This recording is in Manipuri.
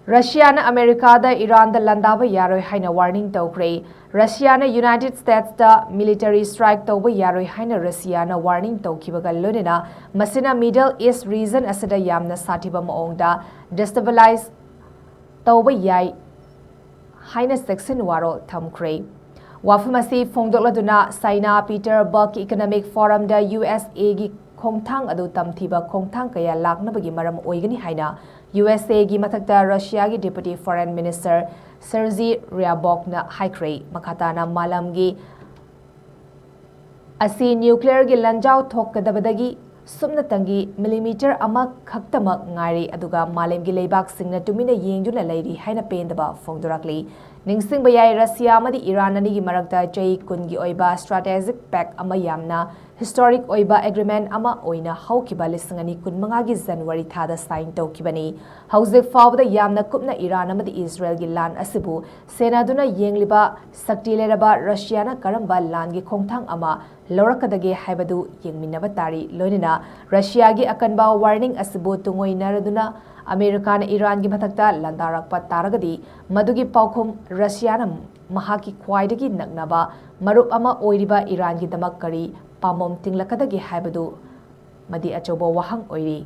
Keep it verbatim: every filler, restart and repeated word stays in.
ꯔꯁꯤꯌꯥꯅ ꯑꯃꯦꯔꯤꯀꯥꯗ ꯏꯔꯥꯟꯗ ꯂꯥꯟꯗꯥꯕ ꯌꯥꯔꯣꯏ ꯍꯥꯏꯅ ꯋꯥꯔꯅꯤꯡ ꯇꯧꯈ꯭ꯔꯦ꯫ ꯔꯁꯤꯌꯥꯅ ꯌꯨꯅꯥꯏꯇꯦꯗ ꯁ꯭ꯇꯦꯠꯁꯇ ꯃꯤꯂꯤꯇꯔꯤ ꯁ꯭ꯇ꯭ꯔꯥꯏꯛ ꯇꯧꯕ ꯌꯥꯔꯣꯏ ꯍꯥꯏꯅ ꯔꯁꯤꯌꯥꯅ ꯋꯥꯔꯅꯤꯡ ꯇꯧꯈꯤꯕꯒ ꯂꯣꯏꯅꯅ ꯃꯁꯤꯅ ꯃꯤꯗꯜ ꯏꯁ꯭ꯠ ꯔꯤꯖꯟ ꯑꯁꯤꯗ ꯌꯥꯝꯅ ꯁꯥꯊꯤꯕ ꯃꯑꯣꯡꯗ ꯗꯤꯁꯇꯦꯕꯤꯂꯥꯏꯖ ꯇꯧꯕ ꯌꯥꯏ ꯍꯥꯏꯅ ꯆꯦꯛꯁꯤꯟ ꯋꯥꯔꯣꯜ ꯊꯝꯈ꯭ꯔꯦ꯫ ꯋꯥꯐꯝ ꯑꯁꯤ ꯐꯣꯡꯗꯣꯛꯂꯗꯨꯅ ꯁꯥꯏꯅꯥ ꯄꯤꯇꯔꯕꯔꯒꯀꯤ ꯏꯀꯣꯅꯣꯃꯤꯛ ꯐꯣꯔꯝꯗ ꯌꯨ ꯑꯦꯁ ꯑꯦꯒꯤ ꯈꯣꯡꯊꯥꯡ ꯑꯗꯨ ꯇꯝꯊꯤꯕ ꯈꯣꯡꯊꯥꯡ ꯀꯌꯥ ꯂꯥꯛꯅꯕꯒꯤ ꯃꯔꯝ ꯑꯣꯏꯒꯅꯤ ꯍꯥꯏꯅ ꯌꯨ ꯑꯦꯁ ꯑꯦꯒꯤ ꯃꯊꯛꯇ ꯔꯁꯤꯌꯥꯒꯤ ꯗꯦꯄꯨꯇꯤ ꯐꯣꯔꯦꯟ ꯃꯤꯅꯤꯁꯇꯔ ꯁꯔꯖꯤ ꯔꯤꯌꯥꯕꯣꯛꯅ ꯍꯥꯏꯈ꯭ꯔꯦ꯫ ꯃꯈꯥ ꯇꯥꯅ ꯃꯥꯂꯦꯝꯒꯤ ꯑꯁꯤ ꯅ꯭ꯌꯨꯀ꯭ꯂꯤꯌꯔꯒꯤ ꯂꯥꯟꯖꯥꯎ ꯊꯣꯛꯀꯗꯕꯗꯒꯤ ꯁꯨꯞꯅꯇꯪꯒꯤ ꯃꯤꯂꯤꯃꯤꯇꯔ ꯑꯃꯈꯛꯇꯃꯛ ꯉꯥꯏꯔꯤ, ꯑꯗꯨꯒ ꯃꯥꯂꯦꯝꯒꯤ ꯂꯩꯕꯥꯛꯁꯤꯡꯅ ꯇꯨꯃꯤꯟꯅ ꯌꯦꯡꯗꯨꯅ ꯂꯩꯔꯤ ꯍꯥꯏꯅ ꯄꯦꯟꯗꯕ ꯐꯣꯡꯗꯣꯔꯛꯂꯤ꯫ ꯅꯤꯡꯁꯤꯡꯕ ꯌꯥꯏ, ꯔꯁꯤꯌꯥ ꯑꯃꯗꯤ ꯏꯔꯥꯟ ꯑꯅꯤꯒꯤ ꯃꯔꯛꯇ ꯆꯍꯤ ꯀꯨꯟꯒꯤ ꯑꯣꯏꯕ ꯁ꯭ꯇ꯭ꯔꯥꯇꯦꯖꯤꯛ ꯄꯦꯛ ꯑꯃ, ꯌꯥꯝꯅ ꯍꯤꯁꯇꯣꯔꯤꯛ ꯑꯣꯏꯕ ꯑꯦꯒ꯭ꯔꯤꯃꯦꯟ ꯑꯃ ꯑꯣꯏꯅ ꯍꯧꯈꯤꯕ ꯂꯤꯁꯤꯡ ꯑꯅꯤ ꯀꯨꯟꯃꯉꯥꯒꯤ ꯖꯅꯋꯥꯔꯤ ꯊꯥꯗ ꯁꯥꯏꯟ ꯇꯧꯈꯤꯕꯅꯤ꯫ ꯍꯧꯖꯤꯛ ꯐꯥꯎꯕꯗ ꯌꯥꯝꯅ ꯀꯨꯞꯅ ꯏꯔꯥꯟ ꯑꯃꯗꯤ ꯏꯖꯔꯦꯜꯒꯤ ꯂꯥꯟ ꯑꯁꯤꯕꯨ ꯁꯦꯟꯅꯗꯨꯅ ꯌꯦꯡꯂꯤꯕ ꯁꯛꯇꯤ ꯂꯩꯔꯕ ꯔꯁꯤꯌꯥꯅ ꯀꯔꯝꯕ ꯂꯥꯟꯒꯤ ꯈꯣꯡꯊꯥꯡ ꯑꯃ ꯂꯧꯔꯛꯀꯗꯒꯦ ꯍꯥꯏꯕꯗꯨ ꯌꯦꯡꯃꯤꯟꯅꯕ ꯇꯥꯔꯤ꯫ ꯂꯣꯏꯅꯅ ꯔꯁꯤꯌꯥꯒꯤ ꯑꯀꯟꯕ ꯋꯥꯔꯅꯤꯡ ꯑꯁꯤꯕꯨ ꯇꯨꯡꯑꯣꯏꯅꯔꯗꯨꯅ ꯑꯃꯦꯔꯤꯀꯥꯅ ꯏꯔꯥꯟꯒꯤ ꯃꯊꯛꯇ ꯂꯥꯟꯗꯥꯔꯛꯄ ꯇꯥꯔꯒꯗꯤ, ꯃꯗꯨꯒꯤ ꯄꯥꯎꯈꯨꯝ ꯔꯁꯤꯌꯥꯅ ꯃꯍꯥꯛꯀꯤ ꯈ꯭ꯋꯥꯏꯗꯒꯤ ꯅꯛꯅꯕ ꯃꯔꯨꯞ ꯑꯃ ꯑꯣꯏꯔꯤꯕ ꯏꯔꯥꯟꯒꯤꯗꯃꯛ ꯀꯔꯤ ꯄꯥꯝꯕꯣꯝ ꯇꯤꯡꯂꯛꯀꯗꯒꯦ ꯍꯥꯏꯕꯗꯨ ꯃꯗꯤ ꯑꯆꯧꯕ ꯋꯥꯍꯪ ꯑꯣꯏꯔꯤ꯫